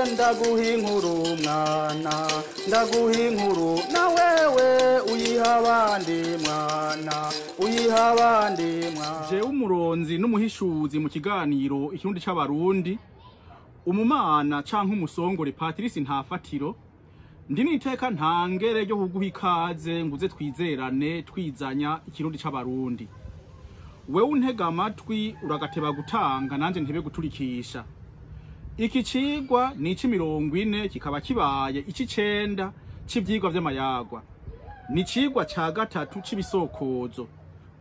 Ndaguha inkuru mwana, ndaguha inkuru na wewe uyiha abandi mwana, uyiha abandi mwana. Jewe umuronzi n'umuhishuzi mu kiganiro Ikirundi c'Abarundi, umumana canke umusongore Patrice Ntafatiro, ndi niteka ntangere ryo kuguha ikaze nguze twizerane twizanya Ikirundi c'Abarundi. Wewe untega amatwi uragateba gutanga nanje ntebe guturikisha. Iki cigwa ni ic'40 kikaba kibaye ic'9 c'ivyigwa vy'amayagwa. Ni icigwa ca gatatu c'ibisokozo.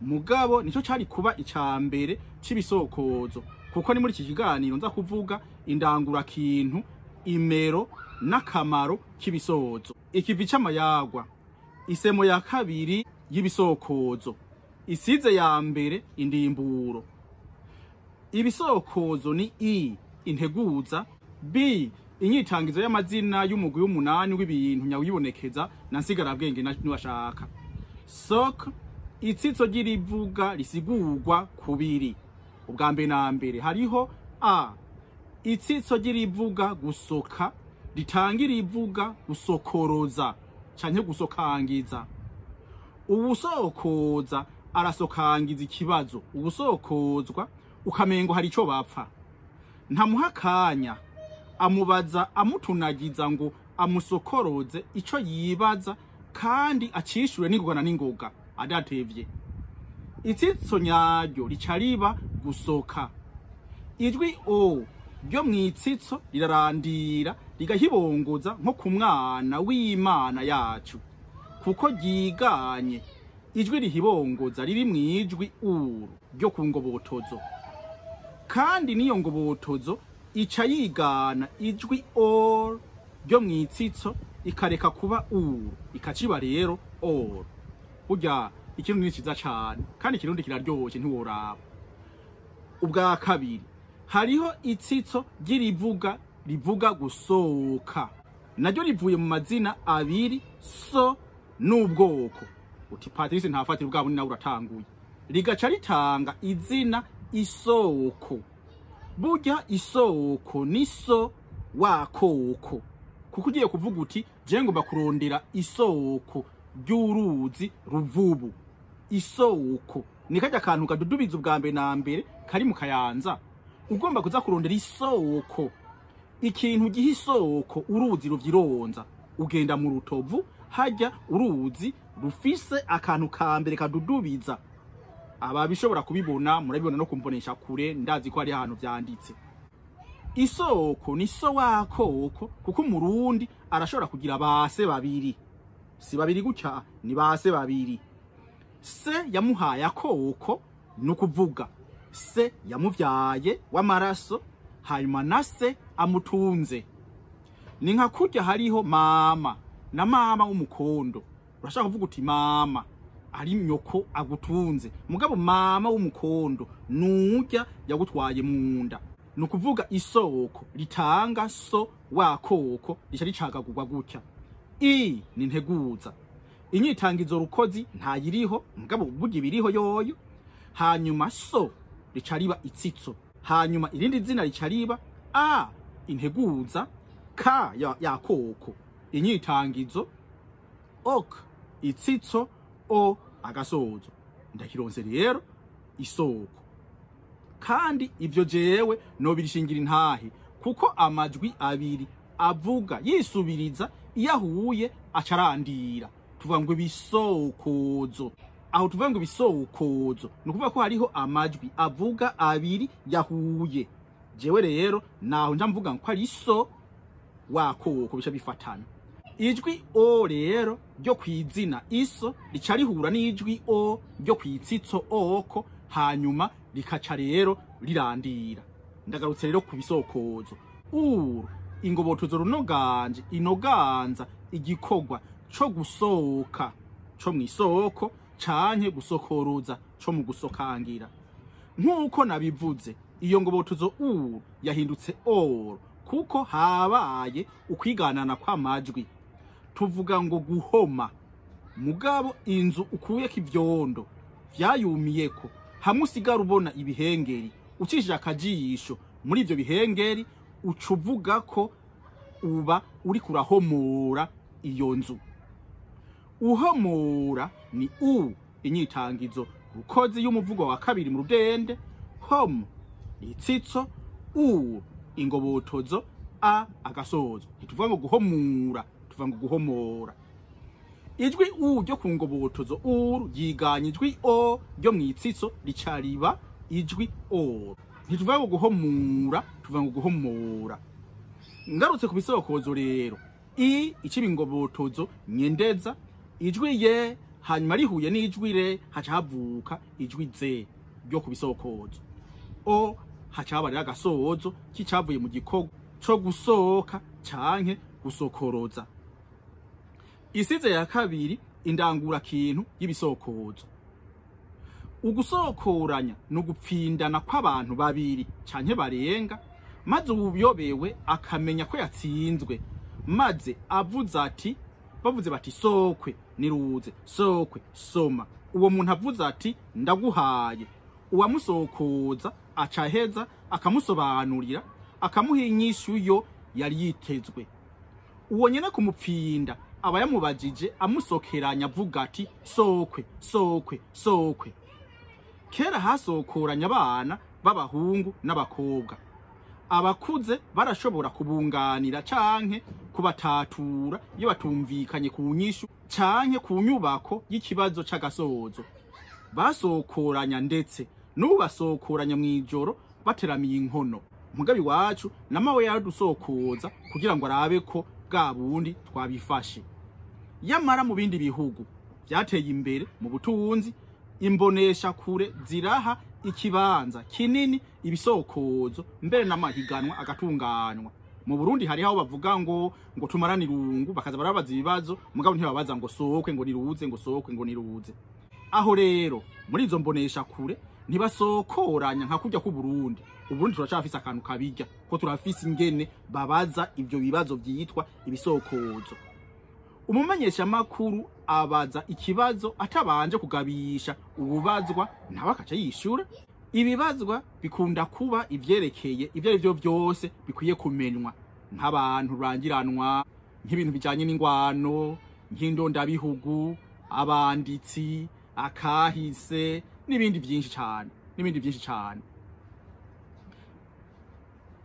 Mugabo nico cari kuba ica mbere c'ibisokozo, kuko ni muri iki kiganiro nza kuvuga indangurakintu, imero n'akamaro k'ibisozo. Ikivi c'amayagwa, isemo ya kabiri y'ibisokozo, isize ya mbere indimburo. Ibisokozo ni i integuza, b inyitangizo y'amazina y'umugwi w'umunani w'ibintu nyawibonekeza na nsigarabwenge niwashaka. Sok itsitso ry'irivuga risigurwa kubiri. Ubwa mbere na mbere hariho a itsitso ry'irivuga gusoka ritangira ivuga gusokoroza canke gusokangiza. Uwusokoza arasokangiza ikibazo, uwusokozwa ukamengo hari ico bapfa. Ntamuha akanya, amubaza amutunagiza ngo amusokoroze ico yibaza kandi acishure n'ingoga na n'ingoga adatevye. Itsitso nyaryo rica riba gusoka. Ijwi o ryo mw'itsitso rirarandira rigahibongoza nko ku mwana w'Imana yacu, kuko ryiganye ijwi rihibongoza riri mw'ijwi uru ryo ku ngobotozo. Kandi niyo ngobotozo ica yigana ijwi or ryo mw'itsitso ikareka kuba uru ikaciba rero or. Burya ikirundi ni ciza cane kandi ikirundi kiraryoshe ntiworaba. Ubwa kabiri hariho itsitso ry'irivuga rivuga gusoka, naryo rivuye mu mazina abiri so n'ubwoko. Uti Patrice Ntafatira ubwabo ni nawe uratanguye. Rigaca ritanga izina isoko. Burya isoko ni so wakoko, kuko ugiye kuvuga uti je ngomba kurondera isoko ry'uruzi Ruvubu. Isoko ni karya kantu kadudubiza ubwa mbere na mbere kari mu Kayanza. Ugomba kuza kurondera isoko, ikintu giha isoko uruzi ruvyironza, ugenda mu Rutovu hajya uruzi rufise akantu ka mbere kadudubiza. Ababishobora kubibona murabibona no kumbonesha kure, ndazi ko hari ahantu vyanditse. Isoko ni so wakoko, kuko umurundi arashobora kugira base babiri, si babiri gutya, ni base babiri. Se yamuhaye akoko, ni ukuvuga se yamuvyaye w'amaraso, hanyuma na se amutunze. Ni nka kurya hariho mama na mama w'umukondo. Urashaka kuvuga uti mama ari nyoko agutunze, mugabo mama w'umukondo nurya yagutwaye mu nda. Ni ukuvuga isoko ritanga so wakoko rica ricagagurwa gutya. I ni nteguza, inyitangizo rukozi ntayiriho, mugabo burya ibiriho yoyo. Hanyuma so rica riba itsitso, hanyuma irindi zina rica riba a integuza, k ya koko inyitangizo, ok itsitso, o agasozo. Ndakironse rero isoko. Kandi ivyo jewe nobirishingira intahe, kuko amajwi abiri avuga yisubiriza iyo ahuye acarandira. Tuvuga ngo ibisokozo. Aho tuvuga ngo ibisokozo ni ukuvuga ko hariho amajwi avuga abiri yahuye. Jewe rero naho nja mvuga ko ari so wakoko bica bifatana. Ijwi o rero ryo kwizina iso rica rihura n'ijwi o ryo kwitsitso oko, hanyuma rikaca rero rirandira. Ndagarutse rero ku bisokozo. Uru ingobotozo runoganje inoganza igikorwa co gusoka co mw'isoko canke gusokoroza co mu gusokangira. Nkuko nabivuze, iyo ngobotozo uru yahindutse or kuko habaye ukwiganana kw'amajwi. Tuvuga ngo guhoma, mugabo inzu ukuyeko ivyondo vyayumiyeko, hamwe usigara ubona ibihengeri, ucishije akajisho muri ivyo bihengeri uca uvuga ko uba uri kurahomora iyo nzu. Uhomora ni u inyitangizo rukozi y'umuvugo wa kabiri mu rudende, hom itsitso, u ingobotozo, a agasozo. Ntituvuga ngo guhomura, tuvuga ngo guhomora. Ijwi u ryo ku ngobotozo u ryiganye ijwi o ryo mwitsitso ricariba ijwi o. Ntituvuga ngo guhomura, tuvuga ngo guhomora. Ngarutse ku bisokozo rero, i iciba ingobotozo nyendeza, ijwi ye hanyuma rihuye n'ijwi re haca havuka ijwi ze ryo ku bisokozo. O haca haba rero agasozo k'icavuye mu gikorwa co gusoka canke gusokoroza. Isize ya kabiri, indangura kintu y'ibisokozo. Ugusokoranya no gupfindana kw'abantu babiri canke barenga, maze ubuyobewe akamenya ko yatsinzwe, maze avuze ati, bavuze bati sokwe niruze, sokwe soma. Uwo muntu avuze ati ndaguhaye, uwamusokoza acaheza akamusobanurira, akamuha inyishu yo yari yitezwe. Uwo nyene kumupfinda aba yamubajije amusokeranya avuga ati sokwe sokwe sokwe. Kera hasokoranya abana b'abahungu n'abakobwa. Abakuze barashobora kubunganira canke kubatatura iyo batumvikanye ku nyishu canke ku nyubako y'ikibazo c'agasozo. Basokoranya ndetse n'ubu basokoranya mw'ijoro bateramiye inkono. Mugabi wacu namawe yaradusokoza kugira ngo arabe ko bwa bundi twabifashe. Yamara mu bindi bihugu byateye imbere mu butunzi, imbonesha kure ziraha ikibanza kinini ibisokozo mbere n'amahiganwa agatunganywa. Mu Burundi hari aho bavuga ngo tumarane irungu, bakaza barabaza ibibazo, mugabo ntibabaza ngo sokwe ngo niruze, ngo sokwe ngo niruze. Aho rero muri izo mbonesha kure ntibasokoranya nka kurya ku Burundi. Uburundi turacafise akantu kabirya ko turafise ingene babaza ivyo bibazo vyitwa ibisokozo. Umumenyesha makuru abaza ikibazo atabanje kugabisha ububazwa, nawe akaca yishura. Ibibazwa bikunda kuba ivyerekeye ivyo arivyo vyose bikwiye kumenywa, nk'abantu rurangiranwa, nk'ibintu bijanye n'ingwano, nk'indondabihugu, abanditsi, akahise n'ibindi vyinshi cane, n'ibindi vyinshi cane.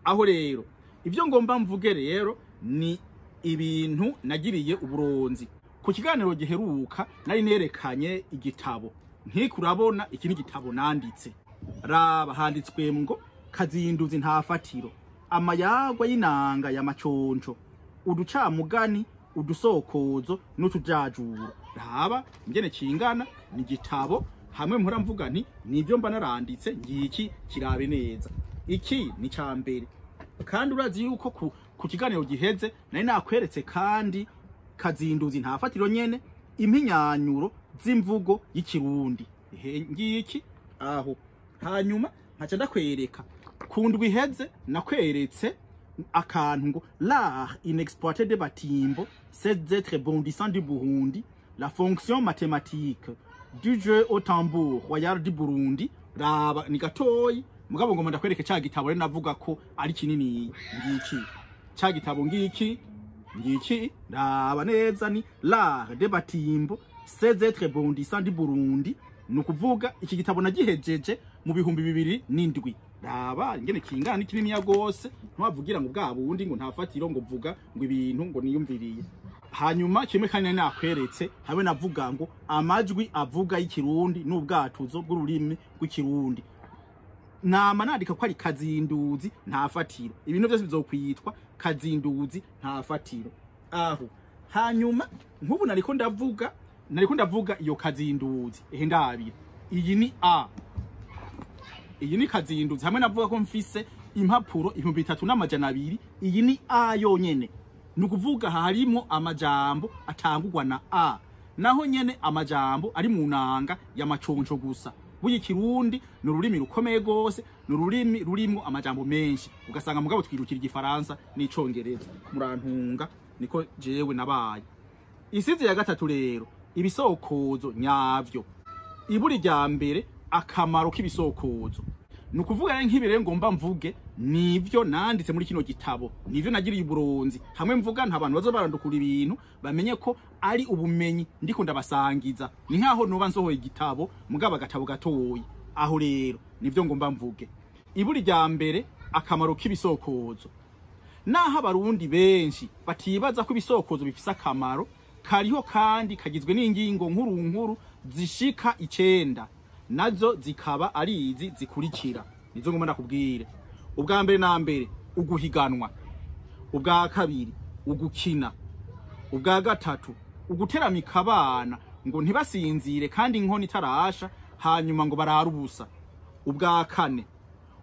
Aho rero ivyo ngomba mvuge rero ni ibintu nagiriye uburonzi. Ku kiganiro giheruka nari nerekanye igitabo. Nkiko urabona iki ni igitabo nanditse. Raba handitswe ngo Kazinduzi nta fatiro, amayagwa y'inanga ya maconco, uducamugani, udusokozo n'utujajuro. Raba ingene kingana ni igitabo hamwe mpora mvuga nti nivyo mba naranditse, ngiki kirabe neza. Iki ni ca mbere. Kandi urazi yuko ku kiganiro giheze nari nakweretse kandi Kazinduzi nta fatiro nyene, impinyanyuro z'imvugo y'ikirundi. Ehe ngiki aho. Hanyuma nkaca ndakwereka ku ndwi iheze nakweretse akantu ngo l'art inexploité de Batimbo, ces êtres bondissants du Burundi, la fonction mathématique du jeu au tambour royal du Burundi. Raba ni gatoyi, mugabo ngomba ndakwereke ca gitabo rero navuga ko ari kinini. Ngiki ca gitabo ngiki ngiki, raba neza ni l'art de Batimbo, ces êtres bondissants du Burundi. Nukuvuga iki gitabo nagihejeje mu 2007. Raba ingene kingana ni kinini gose, ntiwavugira ngo bwa bundi ngo nta fatiro, ngo vuga ngo ibintu ngo niyumviriye. Hanyuma kimwe kandi nakweretse hamwe navuga ngo amajwi avuga y'ikirundi n'ubwatuzo bw'ururimi rw'ikirundi. Nama nandika ko ari Kazinduzi nta fatiro, ibintu byose bizokwitwa Kazinduzi nta fatiro aho. Hanyuma nk'ubu nariko ndavuga iyo Kazinduzi, ehe ndabira iyi ni a, iyi ni Kazinduzi. Hamwe navuga ko mfise impapuro 3200, iyi ni a yonyene. Nukuvuga harimo amajambo atangurwa na a, naho nyene amajambo ari mu nanga ya maconco gusa. Buyi Kirundi ni ururimi rukomeye gose, ni ururimi rurimo amajambo menshi, ugasanga mugabo twirukira igifaransa n'icongereza. Murantunga niko jewe nabaye. Isize ya gatatu rero, ibisokozo nyavyo. Iburi rya mbere, akamaro k'ibisokozo. Ni ukuvuga rero nk'ibi rero ngomba mvuge nivyo nanditse muri kino gitabo, nivyo nagiriye uburonzi. Hamwe mvuga nta bantu bazo barandukura ibintu, bamenye ko ari ubumenyi ndiko ndabasangiza. Ni nkaho noba nsohoye igitabo mugabo agatabo gatoyi. Aho rero nivyo ngomba mvuge. Iburi rya mbere, akamaro k'ibisokozo. Naho abarundi benshi batibaza ko ibisokozo bifise akamaro, kariho kandi kagizwe n'ingingo nkuru nkuru zishika 9, nazo zikaba ari izi zikurikira. Nizo ngomba ndakubwire. Ubwa mbere na mbere, uguhiganwa. Ubwa kabiri, ugukina. Ubwa gatatu, uguteramika abana ngo ntibasinzire kandi inkono itarasha, hanyuma ngo barare ubusa. Ubwa kane,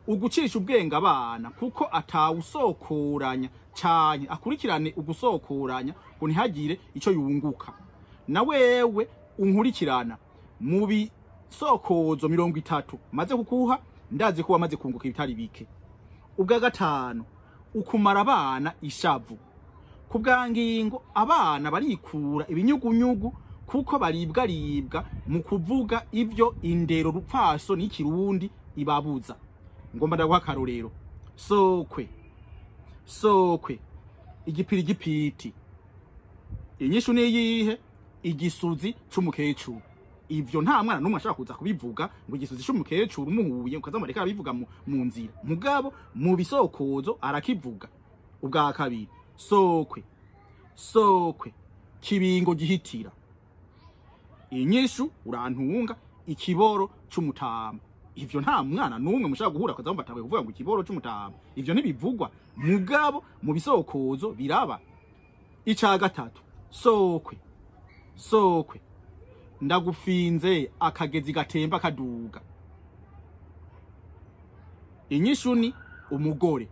ugucisha ubwenge abana kuko atawusokoranya cyane akurikirane ugusokoranya ngo ntihagire ico yunguka. Na wewe unkurikirana mu bisokozo 30 maze kukuha, ndazi ko wamaze kunguka ibitari bike. Ubwa gatanu, ukumara abana ishavu. Ku bwa ngingo abana barikura ibinyugunyugu kuko baribwaribwa mu kuvuga ivyo indero rupfaso n'ikirundi ibabuza. Ngomba ndaguha akarorero. Sokwe sokwe, igipiri gipiti. Inyishu niyihe? Igisuzi c'umukecuru. Ivyo nta mwana n'umwe ashaka kuza kubivuga ngo igisuzi c'umukecuru umuhuye ukazamureka abivuga mu nzira. Mugabo mu bisokozo arakivuga. Ubwa kabiri, sokwe sokwe, kibingo gihitira. Inyishu urantunga, ikiboro c'umutama. Ivyo nta mwana n'umwe mushaka guhura akazamva atawe kuvuga ngo ikiboro c'umutama. Ivyo ntibivugwa, mugabo mu bisokozo biraba. Ica gatatu, sokwe sokwe, ndagufinze akagezi gatemba kaduga. Inyishu ni umugore.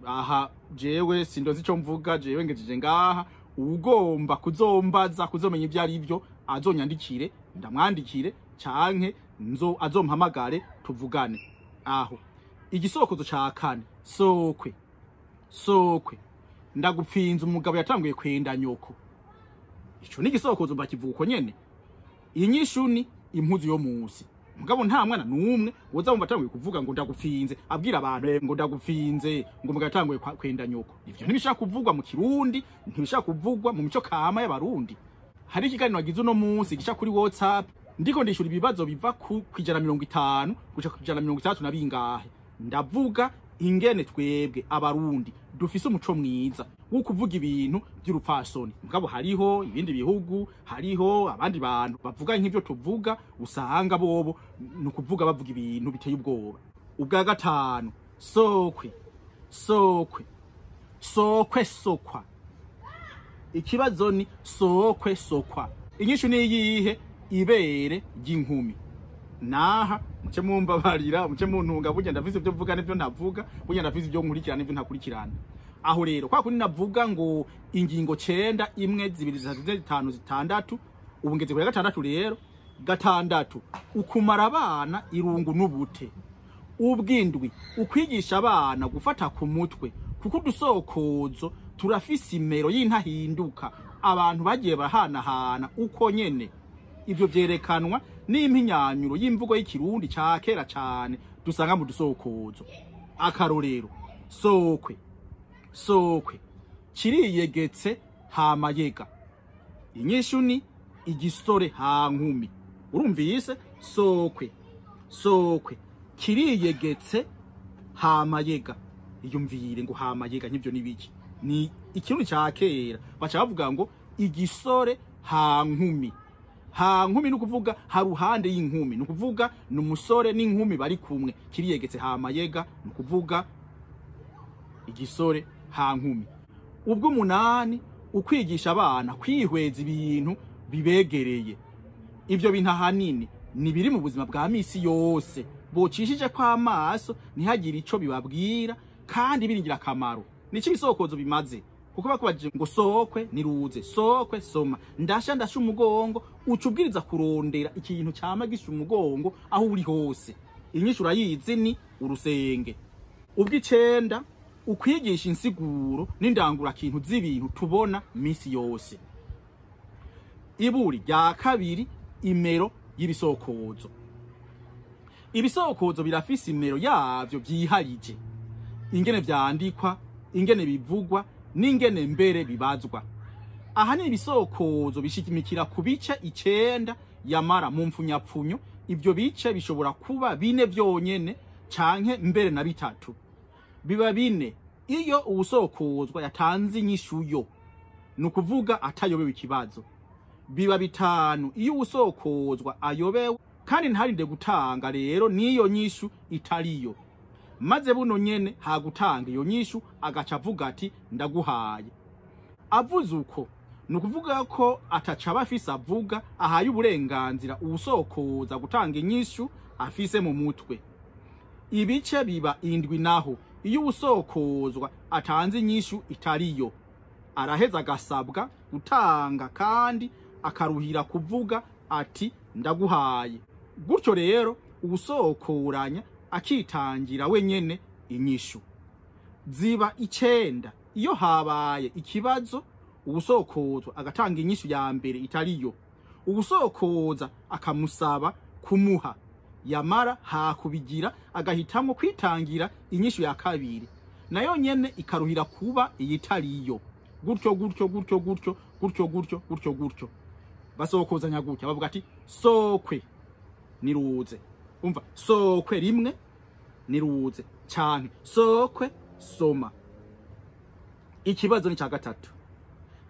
Aha jewe sindozi ico mvuga, jewe ngejeje ngaha. Ugomba kuzombaza kuzomenya ivyo ari byo azonyandikire, ndamwandikire canke nzo azompamagare tuvugane. Aho igisokozo ca kane, sokwe sokwe, ndagupfinze umugabo yatanguye kwenda nyoko. Ico ni igisokozo bakivuga uko nyene. Inyishu ni impuzu yo musi. Mugabo nta mwana numwe woza wumva atanguye kuvuga ngo ndagupfinze, abwira abantu ngo ndagupfinze ngo mugabo yatanguye kwenda nyoko. Ivyo ntibishaka kuvugwa mu Kirundi, ntibishaka kuvugwa mu mico kama y'abarundi. Hari ikiganiro nagize uno munsi gica kuri WhatsApp, ndiko ndishura ibibazo biva ku 150 guca ku 160 na bingahe. Ndavuga ingene twebwe abarundi dufise umuco mwiza wo kuvuga ibintu by'urupfasoni. Mugabo hariho ibindi bihugu, hariho abandi bantu bavuga nk'ivyo tuvuga, usanga bobo nukuvuga bavuga ibintu biteye ubwoba. Ubwa gatanu, sokwe sokwe sokwe sokwa. Ikibazo ni sokwe sokwa. Inyishu ni iyihe? Ibere ry'inkumi. Naha muce mumbabarira, muce muntunga, burya ndafise ibyo mvuga n'ivyo ntavuga, burya ndafise ibyo nkurikirana n'ivyo ntakurikirana. Aho rero kwa kundi navuga ngo ingingo 9, 1, 2, 3, 5, 6, ubu ngeze kuri gatandatu. Rero gatandatu, ukumara abana irungu n'ubute. Ubwindwi, ukwigisha abana gufata ku mutwe, kuko udusokozo turafise imero y'intahinduka abantu bagiye bahanahana uko nyene. Ivyo vyerekanwa n'impinyanyuro y'imvugo y'ikirundi ca kera cane dusanga mu dusokozo. Akarorero, sokwe sokwe, kiriyegetse hamayega. Inyishu ni igisore ha nkumi. Urumvise? Sokwe sokwe, kiriyegetse hamayega. Iyumvire ngo hamayega nk'ivyo nibiki? Ni ikirundi ca kera baca bavuga ngo igisore ha nkumi. Ha nkumi nukuvuga haruhande y'inkumi, nukuvuga numusore n'inkumi bari kumwe. Kiriyegetse hamayega nukuvuga igisore ha nkumi. Ubwo munani, ukwigisha abana kwihweza ibintu bibegereye. Ivyo bintu ahanini ni biri mu buzima bwa misi yose, bocishije kwa amaso ntihagire ico bibabwira kandi biringira akamaro. Nico ibisokozo bimaze, kuko bakubajije ngo sokwe niruze, sokwe soma, ndasha ndasha umugongo, ucubwiriza kurondera ikintu cyama gisha umugongo aho uri hose. Inyishu urayizi ni urusenge. Ubw'icenda, ukwigisha insiguro n'indangura kintu z'ibintu tubona misi yose. Iburi rya kabiri, imero y'ibisokozo. Ibisokozo birafise imero yavyo vyiharije, ingene vyandikwa, ingene bivugwa n'ingene mbere bibazwa. Ahanini ibisokozo bishimikira ku bice 9, yamara mu mfunyapfunyo ivyo bice bishobora kuba 4 vyonyene canke mbere na 3. Biba 4 iyo uwusokozwa yatanze inyishu yo, nukuvuga atayobewe ikibazo. Biba 5 iyo uwusokozwa ayobewe kandi ntarinde gutanga rero niyo nyishu itariyo, maze buno nyene hagutanga iyo nyishu agaca avuga ati ndaguhaye. Avuze uko nukuvuga ko ataca abafise avuga ahaye uburenganzira uwusokoza gutanga inyishu afise mu mutwe. Ibice biba 7 naho iyo uwusokozwa atanze inyishu itariyo, araheza agasabwa gutanga kandi akaruhira kuvuga ati ndaguhaye. Gutyo rero uwusokoranya akitangira wenyene inyishu. Ziba 9 iyo habaye ikibazo, uwusokozwa agatanga inyishu ya mbere itariyo, uwusokoza akamusaba kumuha, yamara hakubigira agahitamo kwitangira inyishu ya kabiri, nayo nyene ikaruhira kuba iyitariyo. Gutyo gutyo gutyo gutyo gutyo gutyo gutyo gutyo basokozanya gutya, bavuga ati sokwe niruze, umva sokwe rimwe niruze canke sokwe soma. Ikibazo ni ca 3.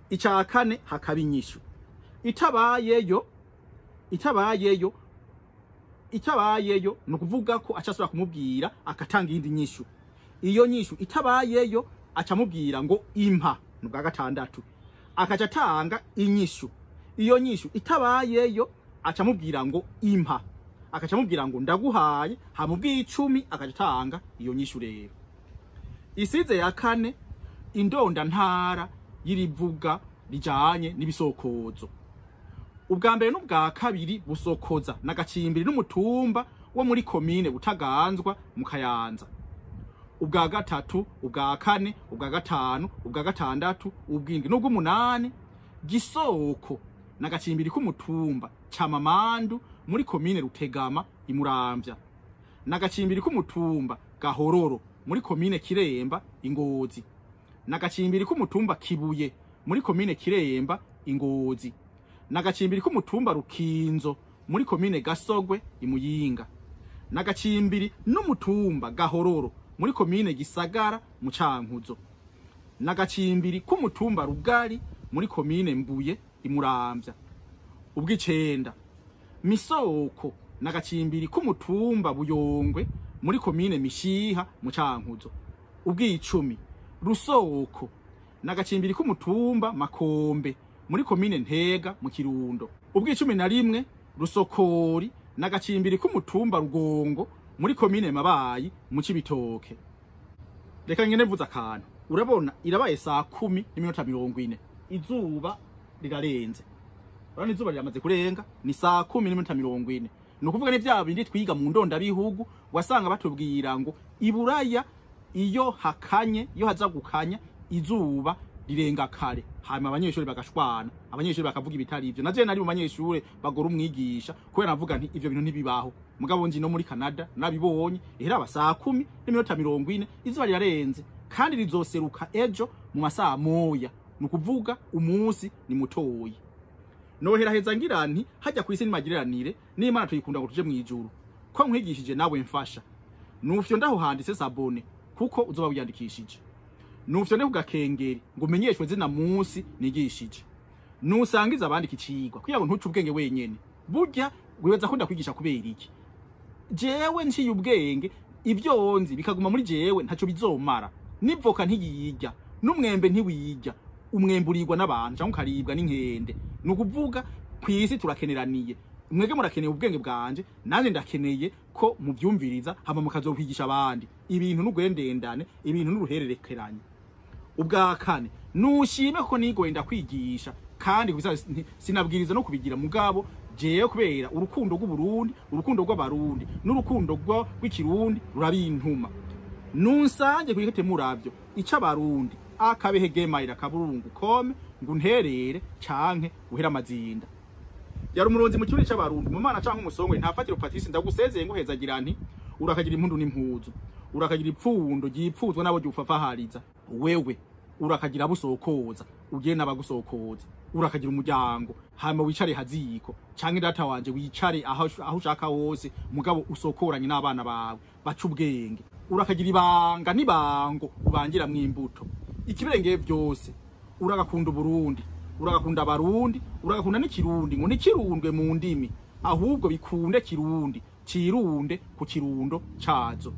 Ica 4 hakaba inyishu itabayeyo nukuvuga ko acasubira kumubwira akatanga iyindi nyishu. Iyo nyishu itabayeyo acamubwira ngo impa, nubwa 6 akaca atanga inyishu. Iyo nyishu itabayeyo acamubwira ngo impa, akacamubwira ngo ndaguhaye, hamubwiye 10 akaca atanga iyo nyishu. Rero isize ya 4 indonda ntara y'irivuga rijanye n'ibisokozo. Ubwa mbere n'ubwa kabiri busokoza n'agacimbiri n'umutumba wo muri komine Butaganzwa mu Kayanza. Ubwa 3, ubwa 4, ubwa 5, ubwa 6, ubwindwi n'ubw'umunani Gisoko n'agacimbiri k'umutumba Camamandu muri komine Rutegama Imuramvya, n'agacimbiri k'umutumba Gahororo muri komine Kiremba Ingozi, n'agacimbiri k'umutumba Kibuye muri komine Kiremba Ingozi, n'agacimbiri k'umutumba Rukinzo muri komine Gasogwe Imuyinga, n'agacimbiri n'umutumba Gahororo muri komine Gisagara mu Cankuzo, n'agacimbiri k'umutumba Rugari muri komine Mbuye Imuramvya. Ubw'icenda Misoko n'agacimbiri k'umutumba Buyongwe muri komine Mishiha mu Cankuzo. Ubw'icumi Rusoko n'agacimbiri k'umutumba Makombe muri komine Ntega mu Kirundo. Ubw'icumi na rimwe Rusokori n'agacimbiri k'umutumba Rugongo muri komine Mabayi mu Cibitoke. Reka ngene mvuze akantu. Urabona irabaye saa 10:40, izuba rirarenze. Urabona izuba riramaze kurenga, ni saa 10:40. Nukuvuga ni vya bindi twiga mu ndonda bihugu wasanga batubwira ngo iburaya iyo hakanye, iyo haza gukanya izuba rirenga kare, hanyuma abanyeshuri bagashwana, abanyeshuri bakavuga ibitari ivyo. Naje nari mu banyeshuri bagora umwigisha kubera navuga nti ivyo bintu ntibibaho. Mugabo nji no muri Canada nabibonye, ihera saa 10:40 izuba rirarenze kandi rizoseruka ejo mu masaha moya, nukuvuga umunsi ni mutoyi. Nohera heza ngira nti hajya kwisi nimagireranire n'Imana tuyikunda ngo tuje mwijuru, ko nkwigishije nawe mfasha. Nufyo ndaho handitse sabone kuko uzoba wiyandikishije. Nufyo ne kugakengeri ngo umenyeshwe zina munsi nigishije. Nusangiza abandi kicigwa kugira ngo ntuce ubwenge wenyene. Burya wibaza ko ndakwigisha kubera iki? Jewe nciye ubwenge ivyo nzi bikaguma muri jewe ntaco bizomara. Nivoka ntiyirya, n'umwembe ntiwirya, umwembe urigwa n'abantu cyangwa ukaribwa n'inkende. Nukuvuga kwisi turakeneraniye. Mwege murakeneye ubwenge bwanje, nanje ndakeneye ko muvyumviriza hama mukazokwigisha abandi. Ibintu n'ugwendendane, ibintu n'uruhererekeranye. Ubwa kane, nushime ko nigoye ndakwigisha kandi sinabwiriza no kubigira mugabo jewe kubera urukundo rw'Uburundi, urukundo rw'Abarundi n'urukundo rw'Ikirundi rurabintuma. Nunsange kwikete muravyo ica Abarundi akabehe gmail.com ngo unterere canke uhera amazinda. Yari umuronzi mu kirundi c'Abarundi, mu mana canke umusongwe ntafatiro. Patrice, ndagusezeye nguhezagira nti urakagira impundu n'impuzu, urakagira ipfundo ryipfuzwa nabo ryufafahariza. Wewe urakagira abusokoza, ugiye n'abagusokoza, urakagira umuryango. Hama wicare haziko canke data wanje, wicare aho ushaka hose, mugabo usokoranye n'abana bawe baca ubwenge. Urakagira ibanga n'ibango ubangira mw'imbuto. Ikibirengeye byose, uragakunda Uburundi, uragakunda Abarundi, uragakunda n'ikirundi, ngo ntikirundwe mu ndimi, ahubwo bikunde Kirundi, cirunde ku kirundo cazo.